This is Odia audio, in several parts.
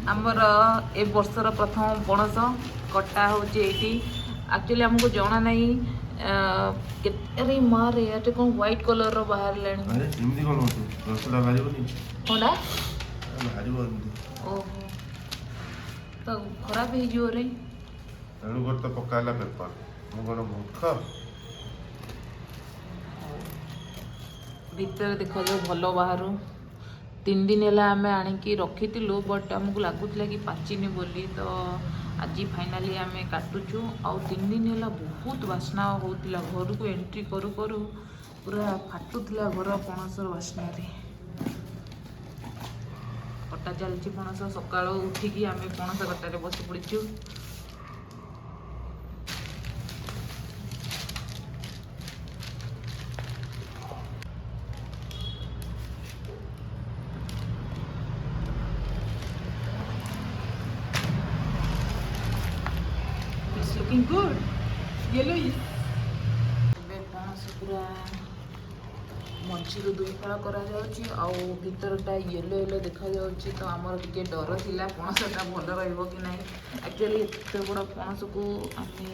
ଆମର ଏ ବର୍ଷର ପ୍ରଥମ ପଣସ କଟା ହେଉଛି ଏଇଠି। ଆକ୍ଚୁଆଲି ଆମକୁ ଜଣା ନାହିଁ କେତେ। ଆରେ ମା ରେ, ଏଟା କ'ଣ ହ୍ୱାଇଟ୍ କଲର୍ର ବାହାରିଲାଣି? ଆରେ, ଏମିତି କ'ଣ ହଉଛି? ରସଟା ବାହାରିବନି? କଣଟା? ବାହାରିବ ଏମିତି। ଓହୋ, ତ ଖରାପ ହେଇଯିବ ରେ। ତେଣୁକରି ତ ପକା ହେଲା ପେପର। ମୁଁ କ'ଣ ମୂର୍ଖ? ଭିତରେ ଦେଖାଯାଉ ଭଲ ବାହାରୁ। 3 ଦିନ ହେଲା ଆମେ ଆଣିକି ରଖିଥିଲୁ, ବଟ୍ ଆମକୁ ଲାଗୁଥିଲା କି ପାଚିନି ବୋଲି। ତ ଆଜି ଫାଇନାଲି ଆମେ କାଟୁଛୁ। ଆଉ 3 ଦିନ ହେଲା ବହୁତ ବାସ୍ନା ହେଉଥିଲା। ଘରକୁ ଏଣ୍ଟ୍ରି କରୁ କରୁ ପୁରା ଫାଟୁଥିଲା ଘର ପଣସର ବାସ୍ନାରେ। କଟା ଚାଲିଛି ପଣସ। ସକାଳୁ ଉଠିକି ଆମେ ପଣସ କଟାରେ ବସି ପଡ଼ିଛୁ। It's looking good. Yellow is. ଏବେ ପଣସ ପୁରା ମଝିରୁ ଦୁଇ ଫାଳ କରାଯାଉଛି ଆଉ ଭିତରଟା ୟେଲୋ ୟେଲୋ ଦେଖାଯାଉଛି। ତ ଆମର ଟିକେ ଡର ଥିଲା ପଣସଟା ଭଲ ରହିବ କି ନାହିଁ। ଆକ୍ଚୁଆଲି ଏତେ ବଡ଼ ପଣସକୁ ଆମେ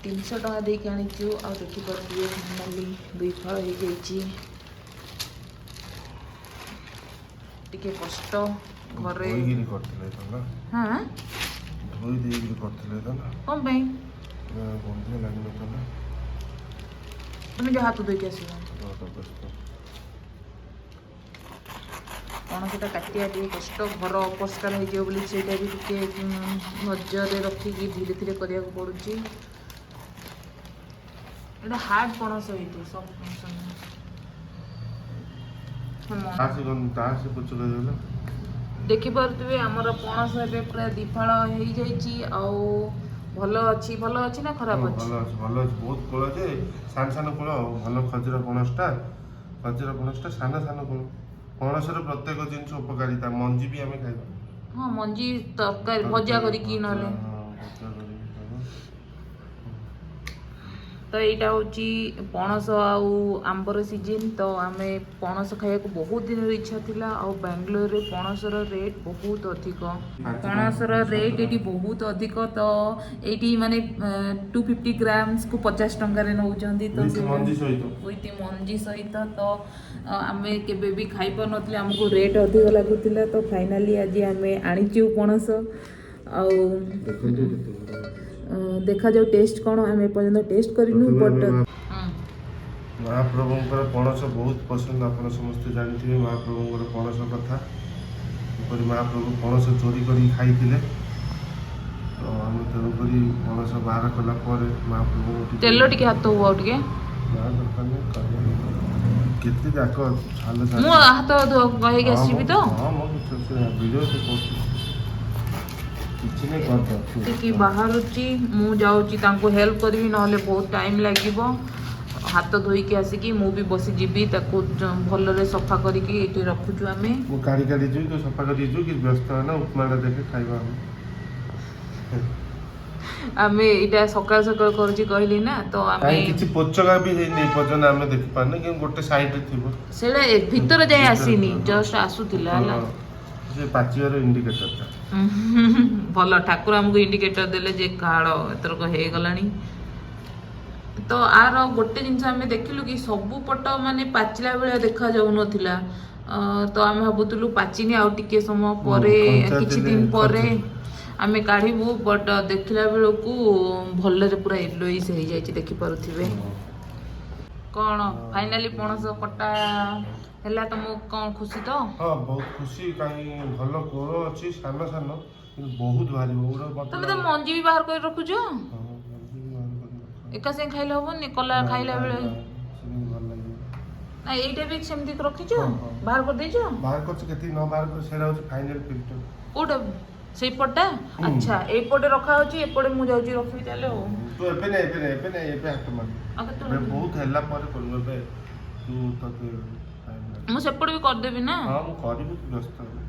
300 ଟଙ୍କା ଦେଇକି ଆଣିଛୁ। ଆଉ ଦେଖିପାରୁଥିବେ, ଫାଇନାଲି ଦୁଇ ଫାଳ ହେଇଯାଇଛି। ଟିକେ କଷ୍ଟ ଘରେ। ଧୋଇକିରି କରିଥିଲେ ତ ନା? ହଁ। ଧୋଇ ଦେଇକିରି କରିଥିଲେ ତ ନା? କ'ଣ ପାଇଁ? ନା, ଗନ୍ଧ ଲାଗିନଥାନ୍ତା। ତମେ ଯାହା ହାତ ଧୋଇକି ଆସିବ। ତ ବ୍ୟସ୍ତ। ପଣସଟା କାଟିବା ଟିକେ କଷ୍ଟ, ଘର ଅପରିଷ୍କାର ହେଇଯିବ ବୋଲି ସେଇଟା ବି ଟିକେ ନଜରରେ ରଖିକି ଧୀରେ ଧୀରେ କରିବାକୁ ପଡ଼ୁଛି। ଏଇଟା ହାର୍ଡ ପଣସ ହେଇଥିବ, ସଫ୍ଟ ପଣସ ନୁହେଁ। ହଁ, ତା ସେ ତା ସେ ପୋଚ କରିଦେଲା। ଦେଖିପାରୁଥିବେ, ଆମର ପଣସ ଏବେ ପୁରା ଦିଫାଳ ହେଇଯାଇଛି। ଆଉ ଭଲ ଅଛି, ଭଲ ଅଛି ନା ଖରାପ ଅଛି? ଭଲ ଅଛି, ଭଲ ଅଛି। ବହୁତ କୋଳ ଯେ, ସାନ ସାନ କୋଳ। ଆଉ ଭଲ ଖଜୁର ପଣସଟା, ଖଜୁର ପଣସଟା ସାନ ସାନ କୋଳ। ପଣସର ପ୍ରତ୍ୟେକ ଜିନିଷ ଉପକାରିତା। ମଞ୍ଜି ବି ଆମେ ଖାଇବା। ହଁ, ମଞ୍ଜି ତରକାରୀ, ଭଜା କରିକି ନହେଲେ। ହଁ, ଭଜା କରିକି ଖାଇବା। ତ ଏଇଟା ହେଉଛି ପଣସ ଆଉ ଆମ୍ବର ସିଜିନ୍। ତ ଆମେ ପଣସ ଖାଇବାକୁ ବହୁତ ଦିନର ଇଚ୍ଛା ଥିଲା। ଆଉ ବାଙ୍ଗାଲୋରରେ ପଣସର ରେଟ୍ ବହୁତ ଅଧିକ। ପଣସର ରେଟ୍ ଏଠି ବହୁତ ଅଧିକ। ତ ଏଇଠି ମାନେ 250 ଗ୍ରାମ୍ସକୁ 50 ଟଙ୍କାରେ ନେଉଛନ୍ତି ତ। With ମଞ୍ଜି ସହିତ। ୱିଥ୍ ମଞ୍ଜି ସହିତ। ତ ଆମେ କେବେ ବି ଖାଇପାରୁନଥିଲେ, ଆମକୁ ରେଟ୍ ଅଧିକ ଲାଗୁଥିଲା। ତ ଫାଇନାଲି ଆଜି ଆମେ ଆଣିଛୁ ପଣସ ଆଉ ଦେଖନ୍ତୁ କେତେ ବଡ଼। ଦେଖାଯାଉ ଟେଷ୍ଟ କ'ଣ। ଆମେ ଏପର୍ଯ୍ୟନ୍ତ ଟେଷ୍ଟ କରିନୁ। ପ୍ରଥମେ ବଟ୍ ଆମେ ମହାପ୍ରଭୁଙ୍କର ପଣସ ବହୁତ ପସନ୍ଦ। ଆପଣ ସମସ୍ତେ ଜାଣିଥିବେ ମହାପ୍ରଭୁଙ୍କର ପଣସ କଥା, କିପରି ମହାପ୍ରଭୁ ପଣସ ଚୋରି କରିକି ଖାଇଥିଲେ। ତ ଆମେ ତେଣୁକରି ପଣସ ବାହାର କଲା ପରେ ମହାପ୍ରଭୁଙ୍କୁ ଟିକେ ତେଲ ଟିକେ ହାତ ହୁଅ ଆଉ ଟିକେ। ନା, ଦରକାର ନାହିଁ କରିବା। କେତେ ଯାକ ଛାଲ। ମୁଁ ହାତ ହେଇକି ଆସିବି ତ। ହଁ, ମୁଁ କିଛି ଅସୁବିଧା ନାହିଁ। ଭିଡ଼ିଓ ତ କରୁଛି, କିଛି ନାହିଁ, କରିଦେ। ଟିକେ ବାହାରୁଛି, ମୁଁ ଯାଉଛି ତାଙ୍କୁ ହେଲ୍ପ କରିବି, ନହେଲେ ବହୁତ ଟାଇମ୍ ଲାଗିବ। ହାତ ଧୋଇକି ଆସିକି ମୁଁ ବି ବସିଯିବି। ତାକୁ ଭଲରେ ସଫା କରିକି ଏଇଠି ରଖୁଛୁ ଆମେ। ମୁଁ କାଢି କାଢି ଯିବି, ତୁ ସଫା କରି ଯିବୁ କି। ବ୍ୟସ୍ତ ନା, ଉପମାଟା ଦେଖେ, ଖାଇବା ଆମେ। ଆମେ ଏଇଟା ସକାଳୁ ସକାଳୁ କରୁଛି କହିଲି ନା, ତ ଆମେ କାହିଁ କିଛି ପୋଚକା ବି ହେଇନି ଏ ପର୍ଯ୍ୟନ୍ତ, ଆମେ ଦେଖିପାରୁନି। କିନ୍ତୁ ଗୋଟେ ସାଇଡରେ ଥିବ। ସେଇଟା ଏ ଭିତରେ ଯାଇ ଆସିନି, ଜଷ୍ଟ ଆସୁଥିଲା ହେଲା। ହଁ, ସେ ପାଚିବାର ଇଣ୍ଡିକେଟରଟା। ଭଲ, ଠାକୁର ଆମକୁ ଇଣ୍ଡିକେଟର ଦେଲେ ଯେ କାଳ ଏଥରକ ହେଇଗଲାଣି। ତ ଆର ଗୋଟେ ଜିନିଷ ଆମେ ଦେଖିଲୁ କି ସବୁ ପଟ ମାନେ ପାଚିଲା ଭଳିଆ ଦେଖା ଯାଉନଥିଲା। ତ ଆମେ ଭାବୁଥିଲୁ ପାଚିନି, ଆଉ ଟିକେ ସମୟ ପରେ, କଞ୍ଚା କିଛି ଥିଲେ ଦିନ ପରେ ଖଜୁର। ଆମେ କାଢିବୁ। ବଟ୍ ଦେଖିଲା ବେଳକୁ ଭଲରେ ପୁରା ୟେଲୋଇସ୍ ହେଇଯାଇଛି, ଦେଖିପାରୁଥିବେ। କ'ଣ ଫାଇନାଲି ପଣସ କଟା ହେଲା, ତମକୁ କ'ଣ ଖୁସି ତ? ହଁ, ବହୁତ ଖୁସି। କାହିଁ ଭଲ କୋଳ ଅଛି, ସାନ ସାନ, କିନ୍ତୁ ବହୁତ ବାହାରିବ ଗୋଟେ ମତେ ତମେ ତ ମଞ୍ଜି ବି ବାହାର କରି ରଖୁଛ। ହଁ, ମଞ୍ଜି ବି ବାହାର କରି ରଖା। ଏକା ସାଙ୍ଗେ ଖାଇଲେ ହବନି କଲା ନା, ଖାଇଲା ନା, ବେଳେ? ନା, ସେମିତି ଭଲ ଲାଗିବ। ନା, ଏଇଟା ବି ସେମିତି ରଖିଛ? ହଁ। ବାହାର କରିଦେଇଛ? ବାହାର କରୁଛି, କେତିକି ନ ବାହାର କରି, ସେଇଟା ହଉଛି ଫାଇନାଲ ଫିଲ୍ଟର। କୋଉଟା, ସେଇପଟଟା? ଆଚ୍ଛା, ଏଇପଟେ ରଖା ହଉଛି, ଏପଟେ ମୁଁ ଯାଉଛି ରଖିବି ତାହେଲେ ଆଉ। ତୁ ଏବେ ନାଇଁ, ଏବେ ନାଇଁ, ଏବେ ନାଇଁ, ଏବେ ହାତ ମାର। ଆଉ ଏବେ କେତେବେଳେ? ବହୁତ ହେଲା ପରେ କରିବୁ। ଏବେ ତୁ ତତେ time ଲାଗିବ। ମୁଁ ସେପଟେ ବି କରିଦେବି ନା। ହଁ, ମୁଁ କରିବି, ତୁ ବ୍ୟସ୍ତ ହନି।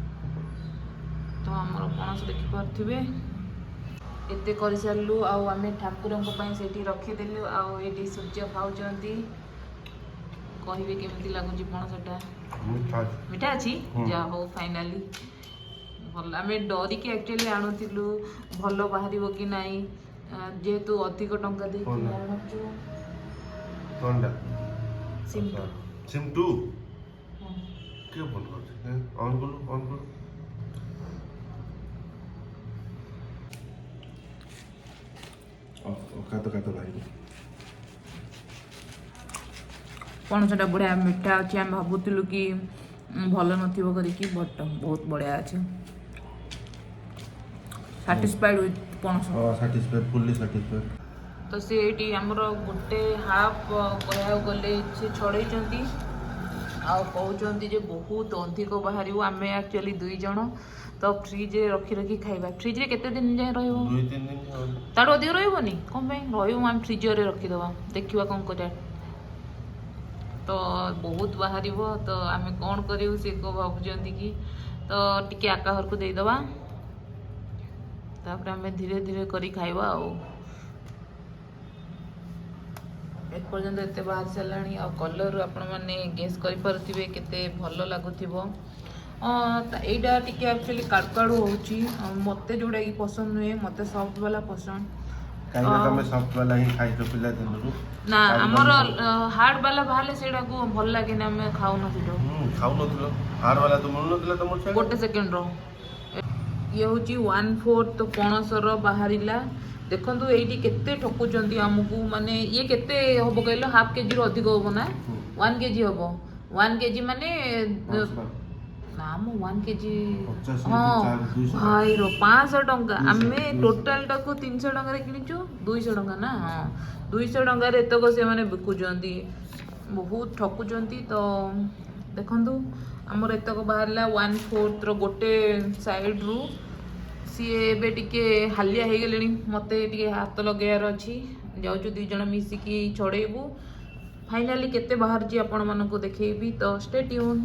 ତ ଆମର ପଣସ ଦେଖିପାରୁଥିବେ, ଏତେ କରିସାରିଲୁ। ଆଉ ଆମେ ଠାକୁରଙ୍କ ପାଇଁ ସେଇଠି ରଖିଦେଲୁ। ଆଉ ଏଇଠି ସୂର୍ଯ୍ୟ ଖାଉଛନ୍ତି। କହିବେ କେମିତି ଲାଗୁଛି ପଣସଟା? ମିଠା ଅଛି। ମିଠା ଅଛି? ହୁଁ। ଯାହା ହଉ, ଫାଇନାଲି। ଭଲ। ଆମେ ଡରିକି ଆକ୍ଚୁଆଲି ଆଣୁଥିଲୁ, ଭଲ ବାହାରିବ କି ନାହିଁ, ଯେହେତୁ ଅଧିକ ଟଙ୍କା ଦେଇକି କଣ? ଆଣୁଛୁ। କଣଟା? ସିମ୍। ସିମ୍ ଟୁ କିଏ ଫୋନ୍ କରୁଛି? ଅନ୍ କଲୁ, ଅନ୍ କଲୁ। କାତ କାତ ଭାଇ। ପଣସଟା ବଢ଼ିଆ ମିଠା ଅଛି। ଆମେ ଭାବୁଥିଲୁ କି ଭଲ ନଥିବ କରିକି, ବଟ୍ ବହୁତ ବଢ଼ିଆ ଅଛି। ସାଟିସ୍ଫାଇଡ୍ ୱିଥ୍ ପଣସ। ହଁ, ସାଟିସ୍ଫାଇଡ୍, ଫୁଲି ସାଟିସ୍ଫାଇଡ୍। ତ ସେ ଏଇଠି ଆମର ଗୋଟେ ହାଫ୍ କହିବାକୁ ଗଲେ ସେ ଛଡ଼େଇଛନ୍ତି ଆଉ କହୁଛନ୍ତି ଯେ ବହୁତ ଅଧିକ ବାହାରିବ। ଆମେ ଆକ୍ଚୁଆଲି 2 ଜଣ ତ ଫ୍ରିଜରେ ରଖି ରଖି ଖାଇବା। ଫ୍ରିଜରେ କେତେ ଦିନ ଯାଏଁ ରହିବ? 2-3 ଦିନ ଆଉ। ତାଠୁ ଅଧିକ ରହିବନି? କ'ଣ ପାଇଁ ରହିବ? ଆମେ ଫ୍ରିଜରରେ ରଖିଦେବା, ଦେଖିବା କ'ଣ କରିବା। ତ ବହୁତ ବାହାରିବ, ତ ଆମେ କ'ଣ କରିବୁ? ସେ କ'ଣ ଭାବୁଛନ୍ତି କି ତ ଟିକେ ଆକା ଘରକୁ ଦେଇଦେବା, ତାପରେ ଆମେ ଧୀରେ ଧୀରେ କରି ଖାଇବା। ଆଉ ଏପର୍ଯ୍ୟନ୍ତ ଏତେ ବାହାରି ସାରିଲାଣି। ଆଉ କଲର୍ ଆପଣମାନେ ଗେସ୍ କରିପାରୁଥିବେ କେତେ ଭଲ ଲାଗୁଥିବ। ଏଇଟା ଟିକେ ଆକ୍ଚୁଆଲି କାଡୁ କାଡୁ ହେଉଛି, ଆଉ ମୋତେ ଯେଉଁଟାକି ପସନ୍ଦ ନୁହେଁ। ମୋତେ ସଫ୍ଟ ବାଲା ପସନ୍ଦ। କାହିଁକି ନା ତମେ ସଫ୍ଟ ବାଲା ହିଁ ଖାଇଛ ପିଲା ଦିନରୁ। ନା। କାଡୁ ଆମର କାଡୁ। ହାର୍ଡ ବାଲା ବାହାରିଲେ ସେଇଟାକୁ ଭଲ ଲାଗେନି, ଆମେ ଖାଉନୁ ସେଇଟାକୁ। ଖାଉନଥିଲ, ହାର୍ଡ ବାଲା ତ ମିଳୁନଥିଲା ତମର ସିଆଡ଼େ। ଗୋଟେ ସେକେଣ୍ଡ ର। ଇଏ ହେଉଛି 1/4 ପଣସର ବାହାରିଲା। ଦେଖନ୍ତୁ, ଏଇଠି କେତେ ଠକୁଛନ୍ତି ଆମକୁ। ମାନେ ଇଏ କେତେ ହବ କହିଲ? ହାଫ୍ କେଜିରୁ ଅଧିକ ହବ ନା? ହୁଁ। 1 କେଜି ହବ। 1 କେଜି ମାନେ 500। ନା, ମୁଁ 1 କେଜି। 50 ହଁ। ଚାରି, 200। ଭାଇର 500 ଟଙ୍କା। 200, ଆମେ 200। ଟୋଟାଲଟାକୁ 300 ଟଙ୍କାରେ କିଣିଛୁ। 200 ଟଙ୍କା ନା? ହଁ, 200 ଟଙ୍କାରେ ଏତକ ସେମାନେ ବିକୁଛନ୍ତି। ବହୁତ ଠକୁଛନ୍ତି। ତ ଦେଖନ୍ତୁ, ଆମର ଏତକ ବାହାରିଲା 1/4ର ଗୋଟେ ସାଇଡ଼ରୁ। ସିଏ ଏବେ ଟିକେ ହାଲିଆ ହେଇଗଲେଣି, ମୋତେ ଟିକେ ହାତ ଲଗେଇବାର ଅଛି। ଯାଉଛୁ 2 ଜଣ ମିଶିକି ଛଡ଼େଇବୁ। ଫାଇନାଲି କେତେ ବାହାରୁଛି ଆପଣମାନଙ୍କୁ ଦେଖେଇବି, ତ ଷ୍ଟେ ଟ୍ୟୁନ୍।